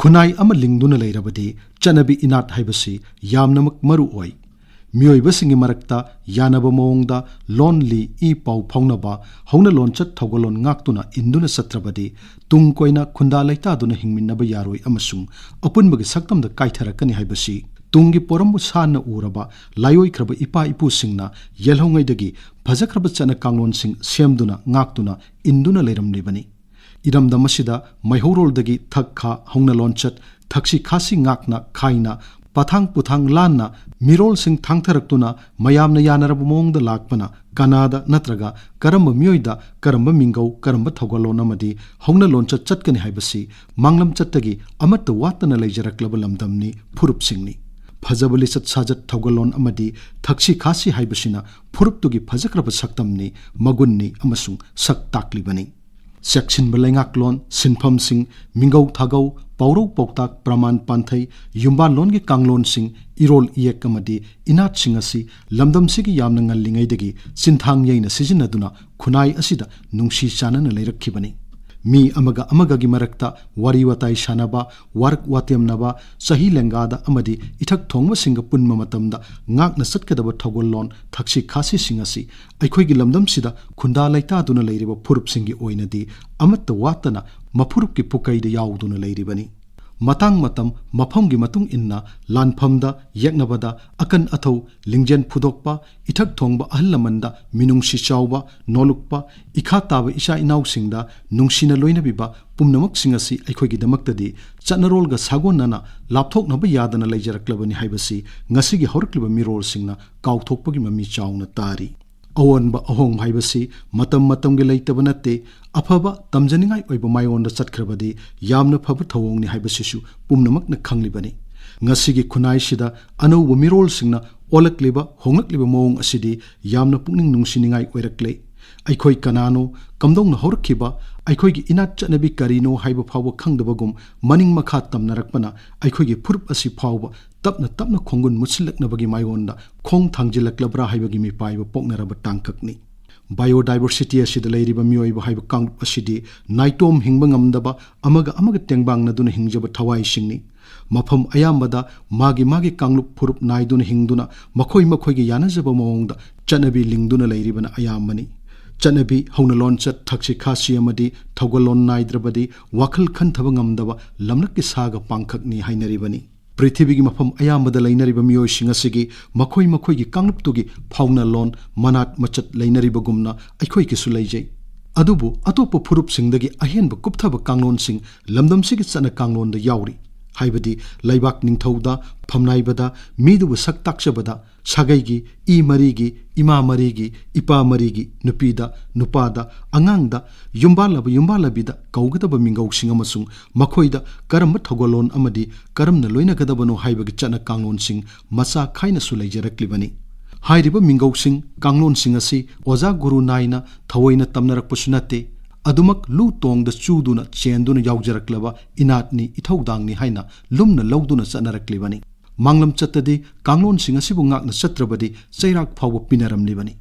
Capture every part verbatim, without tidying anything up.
ꯈꯨꯟꯅꯥꯏ ꯑꯃ ꯂꯤꯡꯗꯨꯅ ꯂꯩꯔꯕꯗꯤ ꯆꯠꯅꯕꯤ ꯏꯅꯥꯠ ꯍꯥꯏꯕꯁꯤ ꯌꯥꯝꯅꯃꯛ ꯃꯔꯨ ꯑꯣꯏ꯫ ꯃꯤꯑꯣꯏꯕꯁꯤꯡꯒꯤ ꯃꯔꯛꯇ ꯌꯥꯅꯕ ꯃꯑꯣꯡꯗ ꯂꯣꯟ ꯂꯤ, ꯏ ꯄꯥꯎ ꯐꯥꯎꯅꯕ, ꯍꯧꯅ ꯂꯣꯟꯆꯠ ꯊꯧꯒꯜꯂꯣꯟ ꯉꯥꯛꯇꯨꯅ ꯏꯟꯗꯨꯅ ꯆꯠꯇ꯭ꯔꯕꯗꯤ ꯇꯨꯡ ꯀꯣꯏꯅ ꯈꯨꯟꯗꯥ ꯂꯩꯇꯥꯗꯨꯅ ꯍꯤꯡꯃꯤꯟꯅꯕ ꯌꯥꯔꯣꯏ ꯑꯃꯁꯨꯡ ꯑꯄꯨꯟꯕꯒꯤ ꯁꯛꯇꯝꯗ ꯀꯥꯏꯊꯔꯛꯀꯅꯤ ꯍꯥꯏꯕꯁꯤ ꯇꯨꯡꯒꯤ ꯄꯣꯔꯝꯕꯨ ꯁꯥꯟꯅ ꯎꯔꯕ ꯂꯥꯏꯑꯣꯏꯈ꯭ꯔꯕ ꯏꯄꯥ ꯏꯄꯨꯁꯤꯡꯅ ꯌꯦꯜꯍꯧꯉꯩꯗꯒꯤ ꯐꯖꯈ꯭ꯔꯕ ꯆꯠꯅ ꯀꯥꯡꯂꯣꯟꯁꯤꯡ ꯁꯦꯝꯗꯨꯅ ꯉꯥꯛꯇꯨꯅ ꯏꯟꯗꯨꯅ ꯂꯩꯔꯝꯂꯤꯕꯅꯤ꯫ ꯏꯔꯝꯗꯝ ꯑꯁꯤꯗ ꯃꯩꯍꯧꯔꯣꯜꯗꯒꯤ ꯊꯛ ꯈꯥ, ꯍꯧꯅ ꯂꯣꯟꯆꯠ, ꯊꯛꯁꯤ ꯈꯥꯁꯤ ꯉꯥꯛꯅ ꯈꯥꯏꯅ, ꯄꯊꯥꯡ ꯄꯨꯊꯥꯡ ꯂꯥꯟꯅ ꯃꯤꯔꯣꯜꯁꯤꯡ ꯊꯥꯡꯊꯔꯛꯇꯨꯅ ꯃꯌꯥꯝꯅ ꯌꯥꯅꯔꯕ ꯃꯑꯣꯡꯗ ꯂꯥꯛꯄꯅ ꯀꯅꯥꯗ ꯅꯠꯇ꯭ꯔꯒ ꯀꯔꯝꯕ ꯃꯤꯑꯣꯏꯗ ꯀꯔꯝꯕ ꯃꯤꯡꯒꯧ, ꯀꯔꯝꯕ ꯊꯧꯒꯜꯂꯣꯟ ꯑꯃꯗꯤ ꯍꯧꯅ ꯂꯣꯟꯆꯠ ꯆꯠꯀꯅꯤ ꯍꯥꯏꯕꯁꯤ ꯃꯥꯡꯂꯝꯆꯠꯇꯒꯤ ꯑꯃꯠꯇ ꯋꯥꯠꯇꯅ ꯂꯩꯖꯔꯛꯂꯕ ꯂꯝꯗꯝꯅꯤ, ꯐꯨꯔꯨꯞꯁꯤꯡꯅꯤ꯫ ꯐꯖꯕ ꯂꯤꯆꯠ ꯁꯥꯖꯠ ꯊꯧꯒꯜꯂꯣꯟ ꯑꯃꯗꯤ ꯊꯛꯁꯤ ꯈꯥꯁꯤ ꯍꯥꯏꯕꯁꯤꯅ ꯐꯨꯔꯨꯞꯇꯨꯒꯤ ꯐꯖꯈ꯭ꯔꯕ ꯁꯛꯇꯝꯅꯤ, ꯃꯒꯨꯟꯅꯤ ꯑꯃꯁꯨꯡ ꯁꯛ ꯇꯥꯛꯂꯤꯕꯅꯤ꯫ ꯆꯦꯛꯁꯤꯟꯕ ꯂꯩꯉꯥꯛꯂꯣꯟ, ꯁꯤꯟꯐꯝꯁꯤꯡ, ꯃꯤꯡꯒꯧ ꯊꯥꯒꯧ, ꯄꯥꯎꯔꯧ ꯄꯥꯎꯇꯥꯛ, ꯄ꯭ꯔꯃꯥꯟ ꯄꯥꯟꯊꯩ, ꯌꯨꯝꯕꯥꯜꯂꯣꯟꯒꯤ ꯀꯥꯡꯂꯣꯟꯁꯤꯡ, ꯏꯔꯣꯜ ꯏꯌꯦꯛ ꯑꯃꯗꯤ ꯏꯅꯥꯠꯁꯤꯡ ꯑꯁꯤ ꯂꯝꯗꯝꯁꯤꯒꯤ ꯌꯥꯝꯅ ꯉꯜꯂꯤꯉꯩꯗꯒꯤ ꯆꯤꯟꯊꯥꯡ ꯌꯩꯅ ꯁꯤꯖꯤꯟꯅꯗꯨꯅ ꯈꯨꯟꯅꯥꯏ ꯑꯁꯤꯗ ꯅꯨꯡꯁꯤ ꯆꯥꯟꯅꯅ ꯂꯩꯔꯛꯈꯤꯕꯅꯤ꯫ ꯃꯤ ꯑꯃꯒ ꯑꯃꯒꯒꯤ ꯃꯔꯛꯇ ꯋꯥꯔꯤ ꯋꯥꯇꯥꯏ ꯁꯥꯟꯅꯕ, ꯋꯥꯔꯛ ꯋꯥꯇꯦꯝꯅꯕ, ꯆꯍꯤ ꯂꯦꯡꯒꯥꯗ ꯑꯃꯗꯤ ꯏꯊꯛ ꯊꯣꯡꯕꯁꯤꯡꯒ ꯄꯨꯟꯕ ꯃꯇꯝꯗ ꯉꯥꯛꯅ ꯆꯠꯀꯗꯕ ꯊꯧꯒꯜꯂꯣꯟ ꯊꯛꯁꯤ ꯈꯥꯁꯤꯁꯤꯡ ꯑꯁꯤ ꯑꯩꯈꯣꯏꯒꯤ ꯂꯝꯗꯝꯁꯤꯗ ꯈꯨꯟꯗꯥ ꯂꯩꯇꯥꯗꯨꯅ ꯂꯩꯔꯤꯕ ꯐꯨꯔꯨꯞꯁꯤꯡꯒꯤ ꯑꯣꯏꯅꯗꯤ ꯑꯃꯠꯇ ꯋꯥꯠꯇꯅ ꯃꯐꯨꯔꯨꯞꯀꯤ ꯄꯨꯀꯩꯗ ꯌꯥꯎꯗꯨꯅ ꯂꯩꯔꯤꯕꯅꯤ꯫ ꯃꯇꯥꯡ ꯃꯇꯝ ꯃꯐꯝꯒꯤ ꯃꯇꯨꯡ ꯏꯟꯅ ꯂꯥꯟꯐꯝꯗ ꯌꯦꯛꯅꯕꯗ ꯑꯀꯟ ꯑꯊꯧ ꯂꯤꯡꯖꯦꯜ ꯐꯨꯗꯣꯛꯄ, ꯏꯊꯛ ꯊꯣꯡꯕ ꯑꯍꯜ ꯂꯃꯟꯗ ꯃꯤꯅꯨꯡꯁꯤ ꯆꯥꯎꯕ, ꯅꯣꯂꯨꯛꯄ, ꯏꯈꯥ ꯇꯥꯕ ꯏꯆꯥ ꯏꯅꯥꯎꯁꯤꯡꯗ ꯅꯨꯡꯁꯤꯅ ꯂꯣꯏꯅꯕꯤꯕ ꯄꯨꯝꯅꯃꯛꯁꯤꯡ ꯑꯁꯤ ꯑꯩꯈꯣꯏꯒꯤꯗꯃꯛꯇꯗꯤ ꯆꯠꯅꯔꯣꯜꯒ ꯁꯥꯒꯣꯟꯅꯅ ꯂꯥꯞꯊꯣꯛꯅꯕ ꯌꯥꯗꯅ ꯂꯩꯖꯔꯛꯂꯕꯅꯤ ꯍꯥꯏꯕꯁꯤ ꯉꯁꯤꯒꯤ ꯍꯧꯔꯛꯂꯤꯕ ꯃꯤꯔꯣꯜꯁꯤꯡꯅ ꯀꯥꯎꯊꯣꯛꯄꯒꯤ ꯃꯃꯤ ꯆꯥꯎꯅ ꯇꯥꯔꯤ꯫ ꯑꯑꯣꯟꯕ ꯑꯍꯣꯡꯕ ꯍꯥꯏꯕꯁꯤ ꯃꯇꯝ ꯃꯇꯝꯒꯤ ꯂꯩꯇꯕ ꯅꯠꯇꯦ꯫ ꯑꯐꯕ ꯇꯝꯖꯅꯤꯡꯉꯥꯏ ꯑꯣꯏꯕ ꯃꯥꯏꯑꯣꯟꯗ ꯆꯠꯈ꯭ꯔꯕꯗꯤ ꯌꯥꯝꯅ ꯐꯕ ꯊꯧꯑꯣꯡꯅꯤ ꯍꯥꯏꯕꯁꯤꯁꯨ ꯄꯨꯝꯅꯃꯛꯅ ꯈꯪꯂꯤꯕꯅꯤ꯫ ꯉꯁꯤꯒꯤ ꯈꯨꯟꯅꯥꯏꯁꯤꯗ ꯑꯅꯧꯕ ꯃꯤꯔꯣꯜꯁꯤꯡꯅ ꯑꯣꯜꯂꯛꯂꯤꯕ, ꯍꯣꯡꯂꯛꯂꯤꯕ ꯃꯑꯣꯡ ꯑꯁꯤꯗꯤ ꯌꯥꯝꯅ ꯄꯨꯛꯅꯤꯡ ꯅꯨꯡꯁꯤꯅꯤꯡꯉꯥꯏ ꯑꯣꯏꯔꯛꯂꯦ꯫ ꯑꯩꯈꯣꯏ ꯀꯅꯥꯅꯣ, ꯀꯝꯗꯧꯅ ꯍꯧꯔꯛꯈꯤꯕ, ꯑꯩꯈꯣꯏꯒꯤ ꯏꯅꯥꯠ ꯆꯠꯅꯕꯤ ꯀꯔꯤꯅꯣ ꯍꯥꯏꯕ ꯐꯥꯎꯕ ꯈꯪꯗꯕꯒꯨꯝ ꯃꯅꯤꯡ ꯃꯈꯥ ꯇꯝꯅꯔꯛꯄꯅ ꯑꯩꯈꯣꯏꯒꯤ ꯐꯨꯔꯨꯞ ꯑꯁꯤ ꯐꯥꯎꯕ ꯇꯞꯅ ꯇꯞꯅ ꯈꯣꯡꯒꯨꯟ ꯃꯨꯠꯁꯤꯜꯂꯛꯅꯕꯒꯤ ꯃꯥꯏꯑꯣꯟꯗ ꯈꯣꯡ ꯊꯥꯡꯖꯤꯜꯂꯛꯂꯕ꯭ꯔꯥ ꯍꯥꯏꯕꯒꯤ ꯃꯤꯄꯥꯏꯕ ꯄꯣꯛꯅꯔꯕ ꯇꯥꯡꯀꯛꯅꯤ꯫ ꯕꯥꯏꯑꯣꯗꯥꯏꯕꯔꯁꯤꯇꯤ ꯑꯁꯤꯗ ꯂꯩꯔꯤꯕ ꯃꯤꯑꯣꯏꯕ ꯍꯥꯏꯕ ꯀꯥꯡꯂꯨꯞ ꯑꯁꯤꯗꯤ ꯅꯥꯏꯇꯣꯝ ꯍꯤꯡꯕ ꯉꯝꯗꯕ, ꯑꯃꯒ ꯑꯃꯒ ꯇꯦꯡꯕꯥꯡꯅꯗꯨꯅ ꯍꯤꯡꯖꯕ ꯊꯋꯥꯏꯁꯤꯡꯅꯤ꯫ ꯃꯐꯝ ꯑꯌꯥꯝꯕꯗ ꯃꯥꯒꯤ ꯃꯥꯒꯤ ꯀꯥꯡꯂꯨꯞ ꯐꯨꯔꯨꯞ ꯅꯥꯏꯗꯨꯅ ꯍꯤꯡꯗꯨꯅ ꯃꯈꯣꯏ ꯃꯈꯣꯏꯒꯤ ꯌꯥꯅꯖꯕ ꯃꯑꯣꯡꯗ ꯆꯠꯅꯕꯤ ꯂꯤꯡꯗꯨꯅ ꯂꯩꯔꯤꯕꯅ ꯑꯌꯥꯝꯕꯅꯤ꯫ ꯆꯠꯅꯕꯤ, ꯍꯧꯅ ꯂꯣꯟꯆꯠ, ꯊꯛꯁꯤ ꯈꯥꯁꯤ ꯑꯃꯗꯤ ꯊꯧꯒꯜꯂꯣꯟ ꯅꯥꯏꯗ꯭ꯔꯕꯗꯤ ꯋꯥꯈꯜ ꯈꯟꯊꯕ ꯉꯝꯗꯕ ꯂꯝꯂꯛꯀꯤ ꯁꯥꯒ ꯄꯥꯡꯈꯛꯅꯤ ꯍꯥꯏꯅꯔꯤꯕꯅꯤ꯫ ꯄ꯭ꯔꯤꯊꯤꯕꯤꯒꯤ ꯃꯐꯝ ꯑꯌꯥꯝꯕꯗ ꯂꯩꯅꯔꯤꯕ ꯃꯤꯑꯣꯏꯁꯤꯡ ꯑꯁꯤꯒꯤ ꯃꯈꯣꯏ ꯃꯈꯣꯏꯒꯤ ꯀꯥꯡꯂꯨꯞꯇꯨꯒꯤ ꯐꯥꯎꯅ ꯂꯣꯟ, ꯃꯅꯥꯠ ꯃꯆꯠ ꯂꯩꯅꯔꯤꯕꯒꯨꯝꯅ ꯑꯩꯈꯣꯏꯒꯤꯁꯨ ꯂꯩꯖꯩ꯫ ꯑꯗꯨꯕꯨ ꯑꯇꯣꯞꯄ ꯐꯨꯔꯨꯞꯁꯤꯡꯗꯒꯤ ꯑꯍꯦꯟꯕ ꯀꯨꯞꯊꯕ ꯀꯥꯡꯂꯣꯟꯁꯤꯡ ꯂꯝꯗꯝꯁꯤꯒꯤ ꯆꯠꯅ ꯀꯥꯡꯂꯣꯟꯗ ꯌꯥꯎꯔꯤ꯫ ꯍꯥꯏꯕꯗꯤ ꯂꯩꯕꯥꯛ ꯅꯤꯡꯊꯧꯗ, ꯐꯝꯅꯥꯏꯕꯗ, ꯃꯤꯗꯨꯕꯨ ꯁꯛ ꯇꯥꯛꯆꯕꯗ, ꯁꯥꯒꯩꯒꯤ, ꯏ ꯃꯔꯤꯒꯤ, ꯏꯃꯥ ꯃꯔꯤꯒꯤ, ꯏꯄꯥ ꯃꯔꯤꯒꯤ, ꯅꯨꯄꯤꯗ, ꯅꯨꯄꯥꯗ, ꯑꯉꯥꯡꯗ, ꯌꯨꯝꯕꯥꯜꯂꯕ ꯌꯨꯝꯕꯥꯜꯂꯕꯤꯗ ꯀꯧꯒꯗꯕ ꯃꯤꯡꯒꯧꯁꯤꯡ ꯑꯃꯁꯨꯡ ꯃꯈꯣꯏꯗ ꯀꯔꯝꯕ ꯊꯧꯒꯜꯂꯣꯟ ꯑꯃꯗꯤ ꯀꯔꯝꯅ ꯂꯣꯏꯅꯒꯗꯕꯅꯣ ꯍꯥꯏꯕꯒꯤ ꯆꯠꯅ ꯀꯥꯡꯂꯣꯟꯁꯤꯡ ꯃꯆꯥ ꯈꯥꯏꯅꯁꯨ ꯂꯩꯖꯔꯛꯂꯤꯕꯅꯤ꯫ ꯍꯥꯏꯔꯤꯕ ꯃꯤꯡꯒꯧꯁꯤꯡ, ꯀꯥꯡꯂꯣꯟꯁꯤꯡ ꯑꯁꯤ ꯑꯣꯖꯥ ꯒꯨꯔꯨ ꯅꯥꯏꯅ ꯊꯑꯣꯏꯅ ꯇꯝꯅꯔꯛꯄꯁꯨ ꯅꯠꯇꯦ꯫ ꯑꯗꯨꯃꯛ ꯂꯨ ꯇꯣꯡꯗ ꯆꯨꯗꯨꯅ ꯆꯦꯟꯗꯨꯅ ꯌꯥꯎꯖꯔꯛꯂꯕ ꯏꯅꯥꯠꯅꯤ, ꯏꯊꯧꯗꯥꯡꯅꯤ ꯍꯥꯏꯅ ꯂꯨꯝꯅ ꯂꯧꯗꯨꯅ ꯆꯠꯅꯔꯛꯂꯤꯕꯅꯤ꯫ ꯃꯥꯡꯂꯝ ꯆꯠꯇꯗꯤ ꯀꯥꯡꯂꯣꯟꯁꯤꯡ ꯑꯁꯤꯕꯨ ꯉꯥꯛꯅ ꯆꯠꯇ꯭ꯔꯕꯗꯤ ꯆꯩꯔꯥꯛ ꯐꯥꯎꯕ ꯄꯤꯅꯔꯝꯂꯤꯕꯅꯤ꯫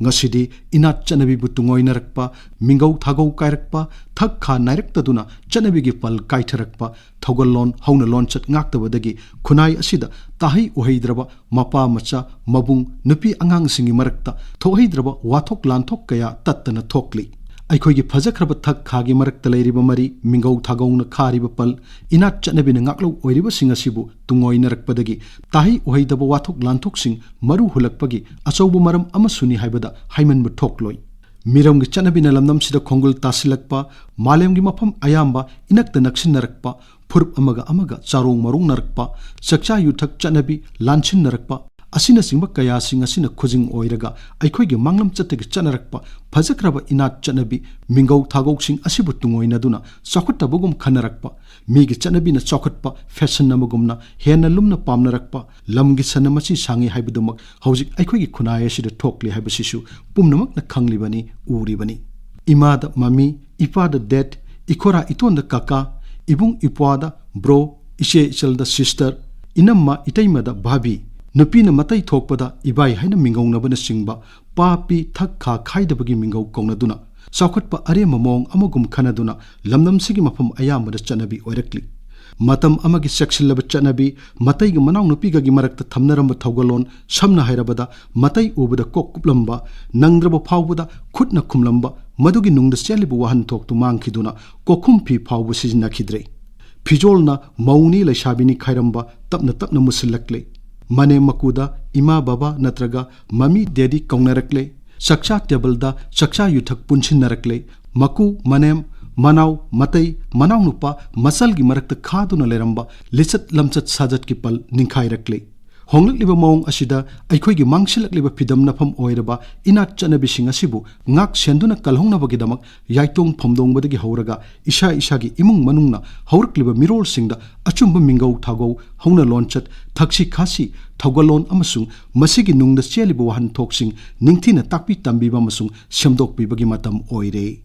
ꯉꯁꯤꯗꯤ ꯏꯅꯥꯠ ꯆꯠꯅꯕꯤꯕꯨ ꯇꯨꯡꯑꯣꯏꯅꯔꯛꯄ, ꯃꯤꯡꯒꯧ ꯊꯥꯒꯧ ꯀꯥꯏꯔꯛꯄ, ꯊꯛ ꯈꯥ ꯅꯥꯏꯔꯛꯇꯗꯨꯅ ꯆꯠꯅꯕꯤꯒꯤ ꯄꯜ ꯀꯥꯏꯊꯔꯛꯄ, ꯊꯧꯒꯜꯂꯣꯟ ꯍꯧꯅ ꯂꯣꯟꯆꯠ ꯉꯥꯛꯇꯕꯗꯒꯤ ꯈꯨꯟꯅꯥꯏ ꯑꯁꯤꯗ ꯇꯥꯍꯩ ꯎꯍꯩꯗ꯭ꯔꯕ ꯃꯄꯥ ꯃꯆꯥ, ꯃꯕꯨꯡ, ꯅꯨꯄꯤ ꯑꯉꯥꯡꯁꯤꯡꯒꯤ ꯃꯔꯛꯇ ꯊꯣꯛꯍꯩꯗ꯭ꯔꯕ ꯋꯥꯊꯣꯛ ꯂꯥꯟꯊꯣꯛ ꯀꯌꯥ ꯇꯠꯇꯅ ꯊꯣꯛꯂꯤ꯫ ꯑꯩꯈꯣꯏꯒꯤ ꯐꯖꯈ꯭ꯔꯕ ꯊꯛ ꯈꯥꯒꯤ ꯃꯔꯛꯇ ꯂꯩꯔꯤꯕ ꯃꯔꯤ, ꯃꯤꯡꯒꯧ ꯊꯥꯒꯧꯅ ꯈꯥꯔꯤꯕ ꯄꯜ, ꯏꯅꯥꯠ ꯆꯠꯅꯕꯤꯅ ꯉꯥꯛꯂꯧ ꯑꯣꯏꯔꯤꯕꯁꯤꯡ ꯑꯁꯤꯕꯨ ꯇꯨꯡꯑꯣꯏꯅꯔꯛꯄꯗꯒꯤ ꯇꯥꯍꯩ ꯎꯍꯩꯗꯕ ꯋꯥꯊꯣꯛ ꯂꯥꯟꯊꯣꯛꯁꯤꯡ ꯃꯔꯨ ꯍꯨꯜꯂꯛꯄꯒꯤ ꯑꯆꯧꯕ ꯃꯔꯝ ꯑꯃꯁꯨꯅꯤ ꯍꯥꯏꯕꯗ ꯍꯥꯏꯃꯟꯕ ꯊꯣꯛꯂꯣꯏ꯫ ꯃꯤꯔꯝꯒꯤ ꯆꯠꯅꯕꯤꯅ ꯂꯝꯗꯝꯁꯤꯗ ꯈꯣꯡꯒꯨꯜ ꯇꯥꯁꯤꯜꯂꯛꯄ, ꯃꯥꯂꯦꯝꯒꯤ ꯃꯐꯝ ꯑꯌꯥꯝꯕ ꯏꯅꯛꯇ ꯅꯛꯁꯤꯟꯅꯔꯛꯄ, ꯐꯨꯔꯨꯞ ꯑꯃꯒ ꯑꯃꯒ ꯆꯥꯔꯣꯡ ꯃꯔꯣꯡꯅꯔꯛꯄ, ꯆꯥꯛꯆꯥ ꯌꯨꯊꯛ ꯆꯠꯅꯕꯤ ꯂꯥꯟꯁꯤꯟꯅꯔꯛꯄ, ꯑꯁꯤꯅꯆꯤꯡꯕ ꯀꯌꯥꯁꯤꯡ ꯑꯁꯤꯅ ꯈꯨꯖꯤꯡ ꯑꯣꯏꯔꯒ ꯑꯩꯈꯣꯏꯒꯤ ꯃꯥꯡꯂꯝ ꯆꯠꯇꯒꯤ ꯆꯠꯅꯔꯛꯄ ꯐꯖꯈ꯭ꯔꯕ ꯏꯅꯥꯠ ꯆꯠꯅꯕꯤ, ꯃꯤꯡꯒꯧ ꯊꯥꯒꯧꯁꯤꯡ ꯑꯁꯤꯕꯨ ꯇꯨꯡꯑꯣꯏꯅꯗꯨꯅ ꯆꯥꯎꯈꯠꯇꯕꯒꯨꯝ ꯈꯟꯅꯔꯛꯄ, ꯃꯤꯒꯤ ꯆꯠꯅꯕꯤꯅ ꯆꯥꯎꯈꯠꯄ ꯐꯦꯁꯟ ꯑꯃꯒꯨꯝꯅ ꯍꯦꯟꯅ ꯂꯨꯝꯅ ꯄꯥꯝꯅꯔꯛꯄ, ꯂꯝꯒꯤ ꯁꯟꯅ ꯃꯆꯤ ꯁꯥꯡꯉꯤ ꯍꯥꯏꯕꯗꯨꯃꯛ ꯍꯧꯖꯤꯛ ꯑꯩꯈꯣꯏꯒꯤ ꯈꯨꯟꯅꯥꯏ ꯑꯁꯤꯗ ꯊꯣꯛꯂꯤ ꯍꯥꯏꯕꯁꯤꯁꯨ ꯄꯨꯝꯅꯃꯛꯅ ꯈꯪꯂꯤꯕꯅꯤ, ꯎꯔꯤꯕꯅꯤ꯫ ꯏꯃꯥꯗ ꯃꯃꯤ, ꯏꯄꯥꯗ ꯗꯦꯗ, ꯏꯈꯣꯔꯥ ꯏꯇꯣꯟꯗ ꯀꯀꯥ, ꯏꯕꯨꯡ ꯏꯄ꯭ꯋꯥꯗ ꯕ꯭ꯔꯣ, ꯏꯆꯦ ꯏꯆꯜꯗ ꯁꯤꯁꯇꯔ, ꯏꯅꯝꯃ ꯏꯇꯩꯃꯗ ꯚꯥꯕꯤ, ꯅꯨꯄꯤꯅ ꯃꯇꯩ ꯊꯣꯛꯄꯗ ꯏꯕꯥꯏ ꯍꯥꯏꯅ ꯃꯤꯡꯒꯧꯅꯕꯅꯆꯤꯡꯕ ꯄꯥ ꯄꯤ ꯊꯛ ꯈꯥ ꯈꯥꯏꯗꯕꯒꯤ ꯃꯤꯡꯒꯧ ꯀꯧꯅꯗꯨꯅ ꯆꯥꯎꯈꯠꯄ ꯑꯔꯦꯝꯕ ꯃꯑꯣꯡ ꯑꯃꯒꯨꯝ ꯈꯟꯅꯗꯨꯅ ꯂꯝꯗꯝꯁꯤꯒꯤ ꯃꯐꯝ ꯑꯌꯥꯝꯕꯗ ꯆꯠꯅꯕꯤ ꯑꯣꯏꯔꯛꯂꯤ꯫ ꯃꯇꯝ ꯑꯃꯒꯤ ꯆꯦꯛꯁꯤꯜꯂꯕ ꯆꯠꯅꯕꯤ, ꯃꯇꯩꯒ ꯃꯅꯥꯎꯅꯨꯄꯤꯒꯒꯤ ꯃꯔꯛꯇ ꯊꯝꯅꯔꯝꯕ ꯊꯧꯒꯜꯂꯣꯟ, ꯁꯝꯅ ꯍꯥꯏꯔꯕꯗ ꯃꯇꯩ ꯎꯕꯗ ꯀꯣꯛ ꯀꯨꯞꯂꯝꯕ, ꯅꯪꯗ꯭ꯔꯕ ꯐꯥꯎꯕꯗ ꯈꯨꯠꯅ ꯈꯨꯝꯂꯝꯕ, ꯃꯗꯨꯒꯤ ꯅꯨꯡꯗ ꯆꯦꯜꯂꯤꯕ ꯋꯥꯍꯟꯊꯣꯛꯇꯨ ꯃꯥꯡꯈꯤꯗꯨꯅ ꯀꯣꯛꯈꯨꯝ ꯐꯤ ꯐꯥꯎꯕ ꯁꯤꯖꯤꯟꯅꯈꯤꯗ꯭ꯔꯦ꯫ ꯐꯤꯖꯣꯜꯅ ꯃꯧꯅꯤ ꯂꯩꯁꯥꯕꯤꯅꯤ ꯈꯥꯏꯔꯝꯕ ꯇꯞꯅ ꯇꯞꯅ ꯃꯨꯁꯤꯜꯂꯛꯂꯦ꯫ ꯃꯅꯦꯝ ꯃꯀꯨꯗ ꯏꯃꯥ ꯕꯕꯥ ꯅꯠꯇ꯭ꯔꯒ ꯃꯃꯤ ꯗꯦꯗꯤ ꯀꯧꯅꯔꯛꯂꯦ꯫ ꯆꯥꯛꯆꯥ ꯇꯦꯕꯜꯗ ꯆꯥꯛꯆꯥ ꯌꯨꯊꯛ ꯄꯨꯟꯁꯤꯟꯅꯔꯛꯂꯦ꯫ ꯃꯀꯨ, ꯃꯅꯦꯝ, ꯃꯅꯥꯎ, ꯃꯇꯩ, ꯃꯅꯥꯎꯅꯨꯄꯥ, ꯃꯆꯜꯒꯤ ꯃꯔꯛꯇ ꯈꯥꯗꯨꯅ ꯂꯩꯔꯝꯕ ꯂꯤꯆꯠ ꯂꯝꯆꯠ ꯁꯥꯖꯠꯀꯤ ꯄꯜ ꯅꯤꯡꯈꯥꯏꯔꯛꯂꯦ꯫ ꯍꯣꯡꯂꯛꯂꯤꯕ ꯃꯑꯣꯡ ꯑꯁꯤꯗ ꯑꯩꯈꯣꯏꯒꯤ ꯃꯥꯡꯁꯤꯜꯂꯛꯂꯤꯕ ꯐꯤꯗꯝꯅꯐꯝ ꯑꯣꯏꯔꯕ ꯏꯅꯥꯠ ꯆꯠꯅꯕꯤꯁꯤꯡ ꯑꯁꯤꯕꯨ ꯉꯥꯛ ꯁꯦꯟꯗꯨꯅ ꯀꯜꯍꯧꯅꯕꯒꯤꯗꯃꯛ ꯌꯥꯏꯇꯣꯡ ꯐꯝꯗꯣꯡꯕꯗꯒꯤ ꯍꯧꯔꯒ ꯏꯁꯥ ꯏꯁꯥꯒꯤ ꯏꯃꯨꯡ ꯃꯅꯨꯡꯅ ꯍꯧꯔꯛꯂꯤꯕ ꯃꯤꯔꯣꯜꯁꯤꯡꯗ ꯑꯆꯨꯝꯕ ꯃꯤꯡꯒꯧ ꯊꯥꯒꯧ, ꯍꯧꯅ ꯂꯣꯟꯆꯠ, ꯊꯛꯁꯤ ꯈꯥꯁꯤ, ꯊꯧꯒꯜꯂꯣꯟ ꯑꯃꯁꯨꯡ ꯃꯁꯤꯒꯤ ꯅꯨꯡꯗ ꯆꯦꯜꯂꯤꯕ ꯋꯥꯍꯟꯊꯣꯛꯁꯤꯡ ꯅꯤꯡꯊꯤꯅ ꯇꯥꯛꯄꯤ ꯇꯝꯕꯤꯕ ꯑꯃꯁꯨꯡ ꯁꯦꯝꯗꯣꯛꯄꯤꯕꯒꯤ ꯃꯇꯝ ꯑꯣꯏꯔꯦ꯫